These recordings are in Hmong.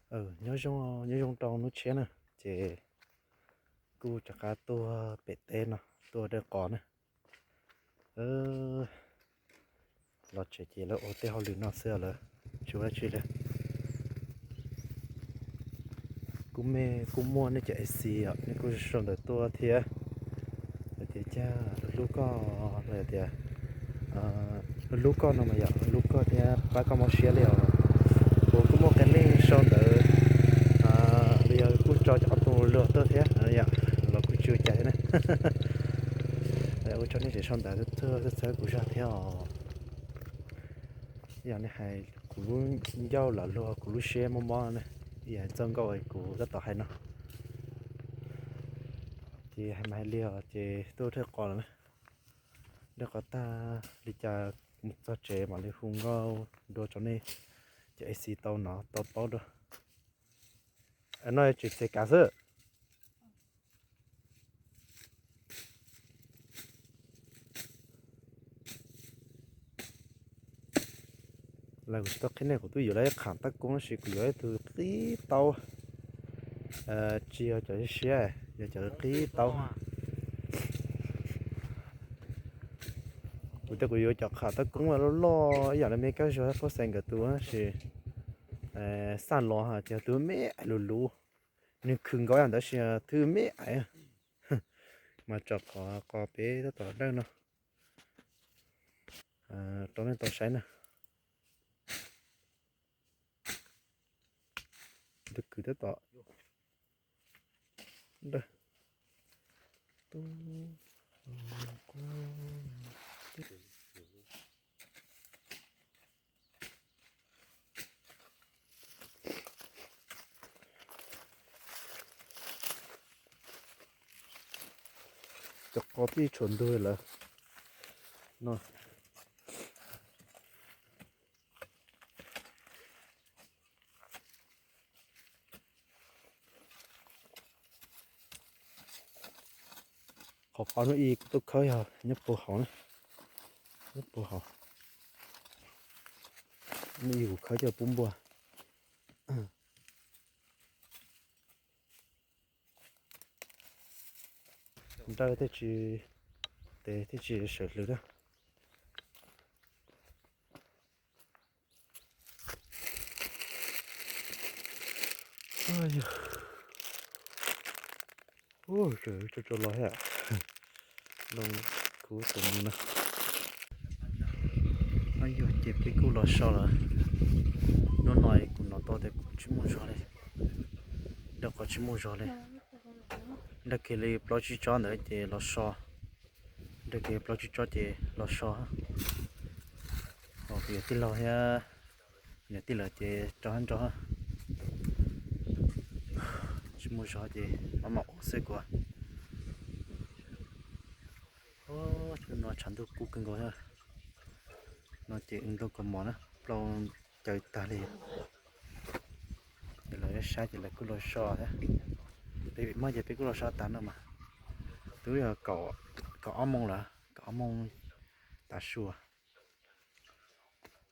Nyob zoo, nyob zoo rau hnub tshiab na, ces kuj rov qab tuaj pem teb no, tuaj dawj qos na. Los tsev ces lawv ua tej hauj lwm no xwb lawm, tsis ua dab tsi li. Kuj me, kuj muaj nej cov A C os, nej kuj sau ntawv tuaj thiab. Hais tias cas hlub koj, hais tias hlub koj no mas yog hlub koj thiab pab koj mob siab li os. Kuv kuj muaj qee leej sau ntawv, yog kuj tso cov tus luag tuaj thiab, los kuj tsis ua cas thiab na. Ua tsaug nej tseem sau ntawv tuaj txhawb kuv zog thiab os. Yog nej hais kuv lub ncauj los luag kuv lub siab mob mob na, yog txoj nkauj kuv tab tom hais no. Ces hais mas hais li os, ces tuaj dawj qos lawm na. Dawj qos tag li cas mus txog tsev mam li hu nkauj dua rau nej cov A C tau nov tau paub dua. No tsis txiav kav xwb. Los kuv tsis tau qhia nej, kuv twb yuav lawv ib qham tab koob tab sis kuv yuav ib tug qib taub, tsis yog cov siab, yog cov qib taub. Kuv tias kuv yuav cov qham tab koob loj loj ib yam li me kab zuag pab xees nkawd tus tab sis xaj los ces tus me ais lus luv, nws khwv nkaus ntawd tab sis twb me ais. Mas tso qhov qos peb tab tom dawj no rau nej tau saib na. Tus kwv tab tom dawj. Cov qos twb tshuav ntug lawm no. Qhov qos hnub ib kuv tuaj khawb yog nyob puag hauv na, nyob puag hauv. Hnub ib kuv khawb coj pub npua. Nrawj thiaj tsis, tes thiaj tsis sawv hlwv na. Ua, tso tso los thiab. Loo kub tus no. Yog ces peb kuj los so lawm. Hnub no kuv hnov tau tias kuv tsis muaj zog li, dawj qos tsis muaj zog li. Nrog kiag li plaub tsib tsob ntawd ces los so, nrog kiag plaub tsib tsob ces los so. Kuv yog tij laug thiab, yog tij laug ces rau hab nrau. Tsis muaj zog ces maj mam ua xwb kuv. Hnub no tshav ntuj kub kawg nkaus thiab. No ces wb nplooj kaus mom na, plaub caws tag li. Ces lawv saib ces lawv kuj los so thiab. Peb vim muaj ces peb kuj los so tas no mas. Twb yog kaum ob moos lawm, kaum ob moos tav su,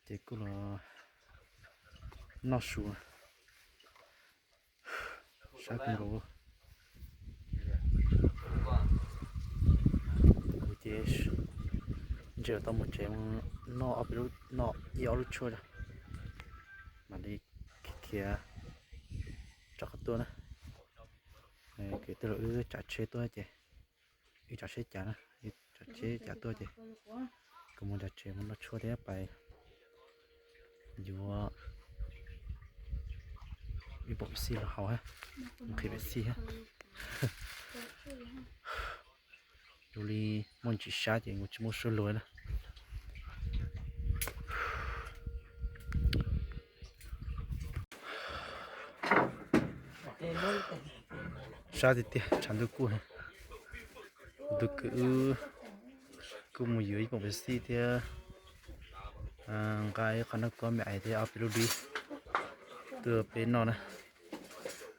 ces kuj los noj su. Sab kawg nkaus. Kuv ces ntsia tau mus tsev noj ob peb lub, noj ib ob lub tshuaj, mam li khiav rov qab tuaj na. Kwv tij laus wb tsav tsheb tuaj ces, wb tsav tsheb cav na, wb tsav tsheb cav tuaj ces kuv mus nram tsev mus noj tshuaj thiab pais yuav ib pob pepsi los haus hab, nqhis pepsi hab. Zoo li muaj ntsis sab ces kuv tsis muaj suab luag na. Sab tiag tiag, tshav ntuj kub. Kuv tus kwv wb kuj mus yuav ib pob pepsi thiab nqa ib qho noj kub me ais thiab ob peb lub dib tuaj peb noj na.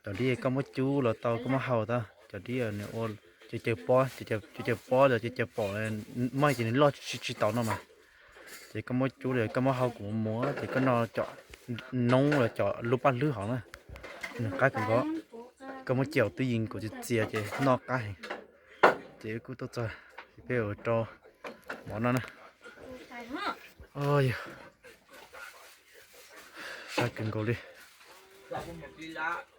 Cov dib koj muab cub los tau, koj muab hau tau. Cov dib nws ua caws caws pob, caws caws pob los caws caws pom, muaj ces nws loj tsis tau no mas. Ces koj muab cub los koj muab hau kuv muab ces koj noj cov noob los cov lub paj hlwb hauv na. Nws qab kawg nkaus, koj muab cia twb yees kuv txias txias ces noj qab heev. Ces wb kuj tuaj txog, peb ua rau mov no na. Yog sab kawg nkaus li.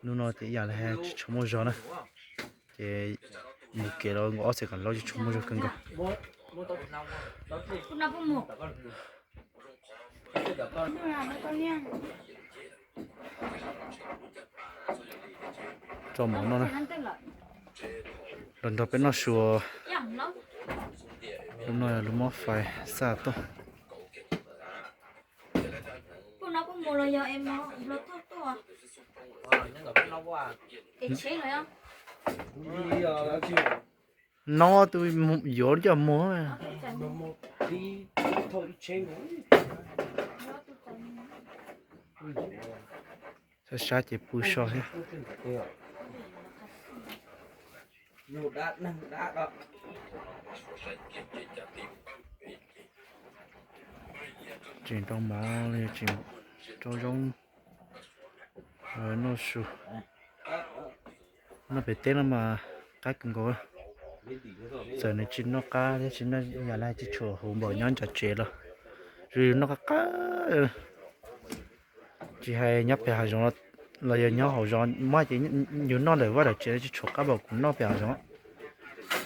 Hnub no ces ib yam li tsis tshua muaj zog na, ces mus kev los nkaum ob txhais kaum lab tsis tshua muaj zog kawg nkaus. Tso mov no na, los nrog peb noj su. Lub no lub mov fais xaj tuaj. No tus yuav coj mus. Sab sab ces pw so thiab. Tseem rau mov li, tseem rau zoo noj su. Noj pem teb no mas qab kawg nkaus. Txawm nws tsis noj qab thiab tsis noj yam li tsis tshua huv npaum nyob nram tsev los, zoo li noj qab qab. Tsis hais nyob pem hav zoov los yog nyob hauv zos, muab ces yus noj ntawm vaj ntawm tsev tsis tshua qab npaum kuv noj pem hav zoov.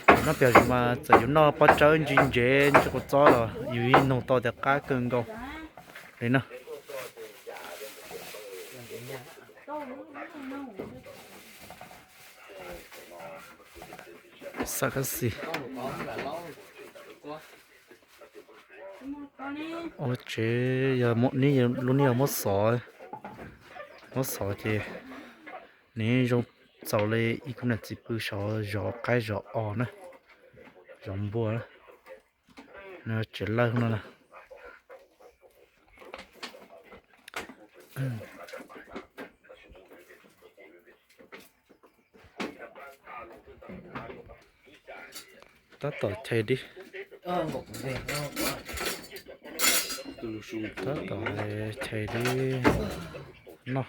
Kuv noj pem hav zoov mas txawm yus noj pob tsawb ntsis ntsev ntsis kua txob los yus yeej nug tau tias qab kawg nkaus li na. Xav kab xis. Ua tsev yog neb lub neej yog muab xov, muab xov ces nws zoo txaus li ib khub niam txiv pw saud zov qaib zov os na, zov npua na. Tsev lawj no na. Tab tom chais dib. Tab tom chais dib noj.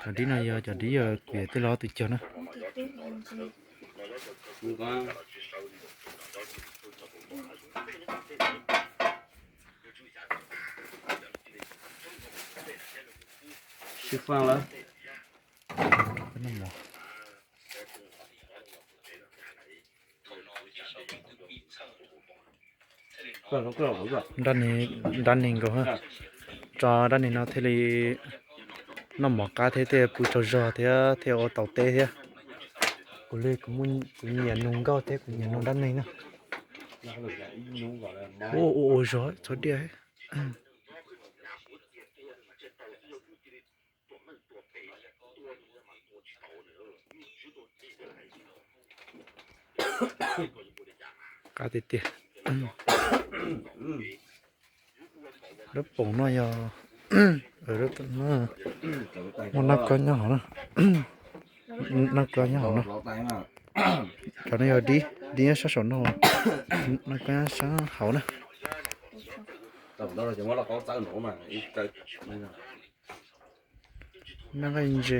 Cov dib no yog cov dib yog kuv yawm tij laug tus cog na. Sib faj lawm. Dab neeg nkaus, tso dab neeg no thiaj li noj mov qab thiab thiaj pw tsaug zog thiab thiaj ua tau teb thiab. Kuv li kuv nyiam nug nkauj thiab kuv nyiam nug dab neeg na. Ua ua ua zog txhob diaj. Qab tiag tiag. Lub poom no yog muaj nab kab nyob hauv na. Nab kab nyob hauv na. Cov no yog dib, dib nyob sab saum no, nab kab nyob sab hauv na. Nab nqaij ntse.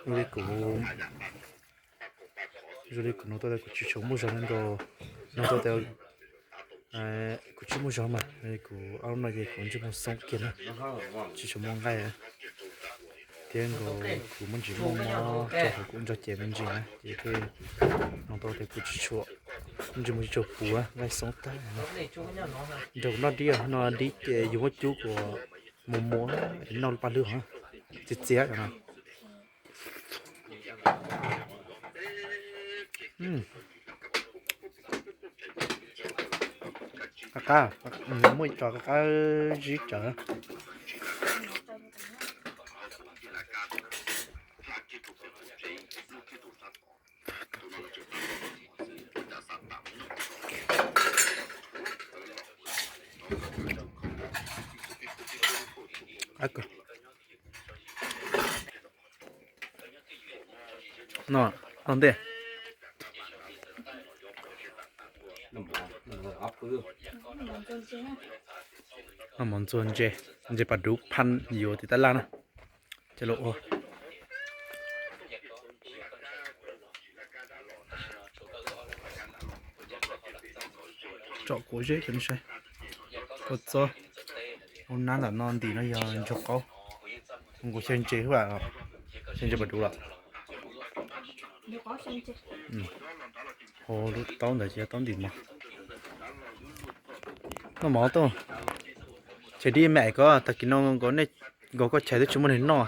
Zoo li kuv, zoo li kuv nug tau tias kuv tsis tshua muaj zog na nkaus, nug tau tias kuv tsis muaj zog mas kuv ob lub no ces kuv ntsej muag xoob kiag na, tsis tshua muaj nqaij thiab nkaus kuv muaj ntsis muaj mob rau hauv kuv ntso ces me ntsis na ces thiaj nug tau tias kuv tsis tshua, ntsej muag tsis tshua puv nqaij xoob tag. Nrog kuv noj dib no dib ces yus muab cub kuv mus mus noj paj hlwb hov txias txias no. Qab qab, muaj ib co qab qab zib tsawv. No, no ntej. Noj mov ntxuag ntses, ntses pas duv phaj yuav tim tab laj na. Coj los ua. Tsom kuv zeb cov nej saib. Kua txob, hauv nab ntawm no ntim no yog ntsuag qaub. Nkuv xyaw ntses xwb, xyaw ntses pas duv lawm. Hauv lub taub ntawd ces yog taub ntim mov. Noj mov tuaj. Ces dib me ko tag kis no nkaus koj chais twb tsis muaj neeg noj.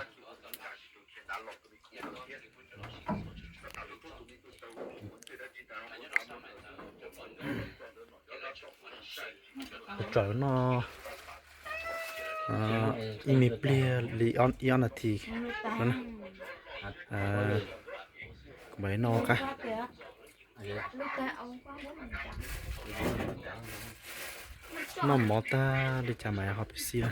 Tsom noj ib me pliag li ib ob nas this no na. Kuv mam li noj qab. Noj mov tag li cas mas ho pes xij na.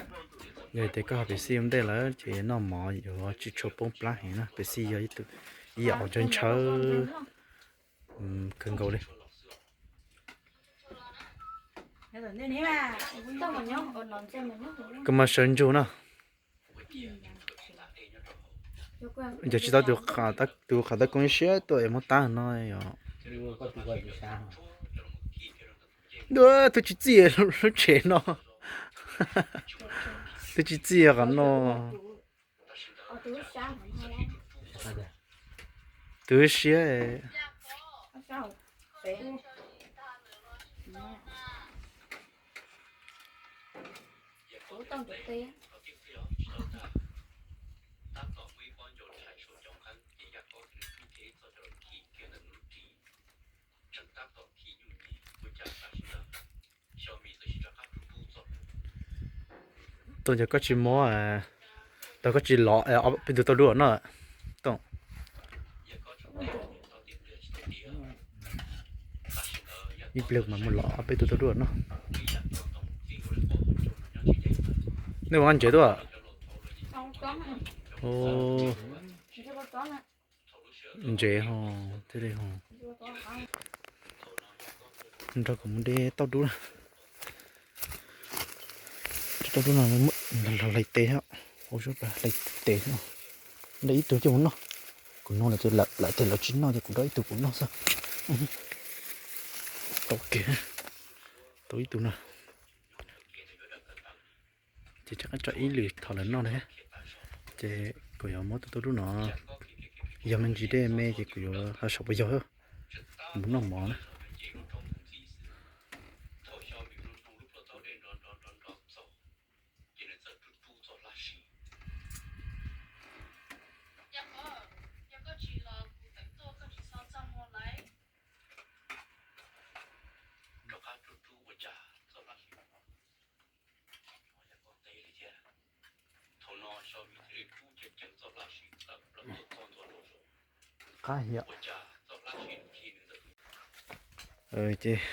Yog tias koj ho pes xij ua ntej lawm ces noj mov yuav tsis tshua poob plab heev na. Pes xij yog ib tug, ib yam uas ntshaw ntshaw kawg nkaus li. Koj mas sawv ntsug na. Ces tsis tau tus qhav tab koob siab tuaj es muab tab no yom. Twb tsis txij lub tsev no. Twb tsis txij qhov no. Twb siab. Tooj, yog koj tsis muab, tau koj tsis lov ob peb tug tauj dub no. Tooj, ib pliag mas mus lov ob peb tug tauj dub no. Nej ua ntsev tuaj. Ntsev ho thiaj li ho. Nrog kuv mus de tauj dub na. Tauj dub no hlais tes thiab, ua suab hlais tes thiab. De ib tug coj mus noj. Kuv noj lawm ces lawv, lawv tias lawv tsis noj ces kuv de ib tug kuv noj xwb. Tau kiag, tau ib tug no. Ces rov qab tso ib lwm thaum lawv noj na. Ces kuv yuav muab tus tauj dub no, yog me ntsis dej me ces kuv yuav ho saum puas yog mus noj mov na. Qab hiam. Ces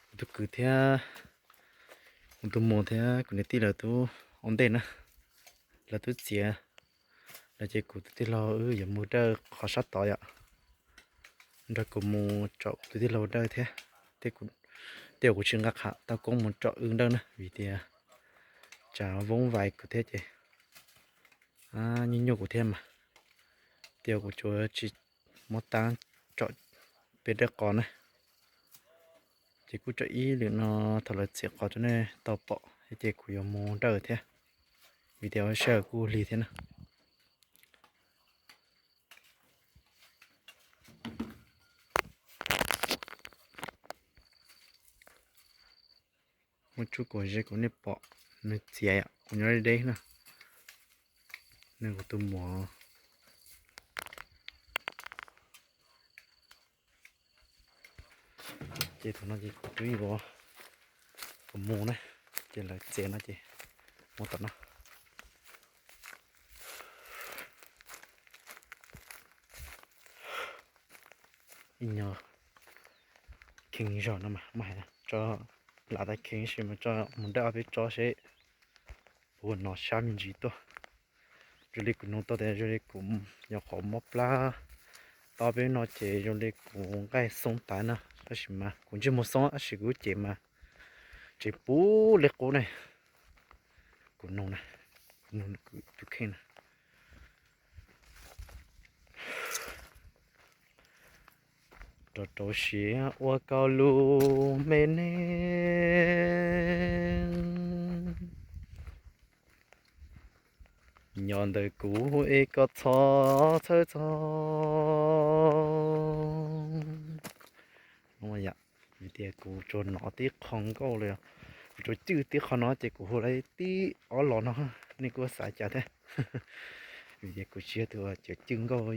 kuv tus kwv thiab kuv tus muam thiab kuv niam tij lawv twb ua ntej na, lawv twb txiav lawm ces kuv tus tij laug wb yuav mus dawj qhov sab tod yom. Nrog kuv mus tsom kuv tus tij laug dawj thiab. Tej uas kuv tsis nqa qhov tau koob mus tsom wb dawj na vim tias tsam voob vais kuv thiab ces nyuaj nyuaj kuv thiab mas. Tias kuv tsuas tsis muab tab tsom peb dawj qos na. Ces kuj tsom ib lwm no thaum lawv txiav qos rau nej tau pom thiab ces kuv yuav mus dawj thiab. Vim tias sij hawm kuj lig thiab na. Muab tsub kuv ze kuv nej pom nws txiav yom, kuv nyob deb deb na. Nws kuv tus muam. Ces thaum no ces kuv twb yuav kuv mus na, ces lawv txiav no ces mus tom no. Ib nyuag kheev zog no mas muab hais tso, lam tas kheev sis mas tso mus dawj ob peb tsob seb puas hnov sab me ntsis tuaj. Zoo li kuv nug tau tias zoo li kuv nyuam qhuav mob plab tau peb no ces zoo li kuv nqaij xoob tas na. Tab sis mas kuv ntsej muag xoob tab sis kuv lub cev mas tseem puv li qub ne. Kuv noog na, kuv noog tus kheej na. Rau rau siab ua koj lub me neej, nyob ntawm kuv es koj txhob txhawj txog. Vim tias kuv tsuas nov tib qho nkauj li, kuv tsuas cwj tib qho no ces kuv hu lawv tib ob los no, nej kuj xav cas thiab. Vim tias kuv tsis yog tus cwj nkauj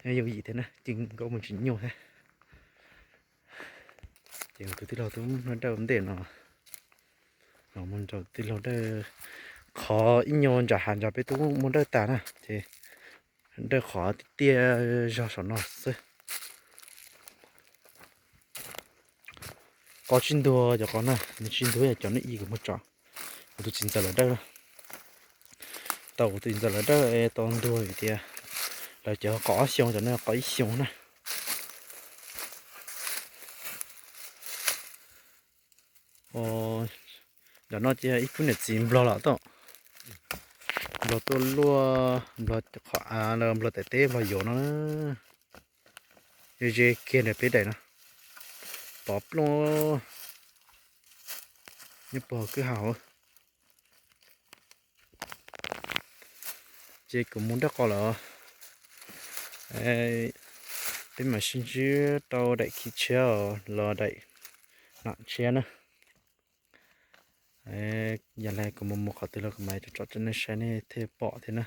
yooj yim thiab na, cwj nkauj muaj tsis nyuaj thiab. Ces tus tij laug twb muab dawj ua ntej no, los mus nrog tij laug dawj qhov ib nyuag ntsam hav ntsos peb twb muab dawj tas na, ces dawj qhov tiaj tiaj zog saum no xwb. Qhov tsis ntuag cov qhov na, nws tsis ntuag yog cov nej ib kuv muab tso, kuv tus txiv ntxawm lawv dawj. Tau kuv tus txiv ntxawm lawv dawj es tau ntuag vim tias lawv cov qhov ob xyoo, cov no qhov ib xyoo na. Ntawm no ces yog ib khub niam txiv nplog los tau, nplog tuaj luaj, nplog qhov av, nplog daim teb, nplog yuav no na. Ze kiag nram peb daim no, pov plooj nyob puag kwj ha hauv. Ces kuv mus dawj qhov lawm, peb mam sib ntsib rau daim khiv tshiab los daim nam tshiab na. Yog li kuv mus mus qhov twg los kuv mam tsom tsom rau nej saib nej thiaj pom thiab na.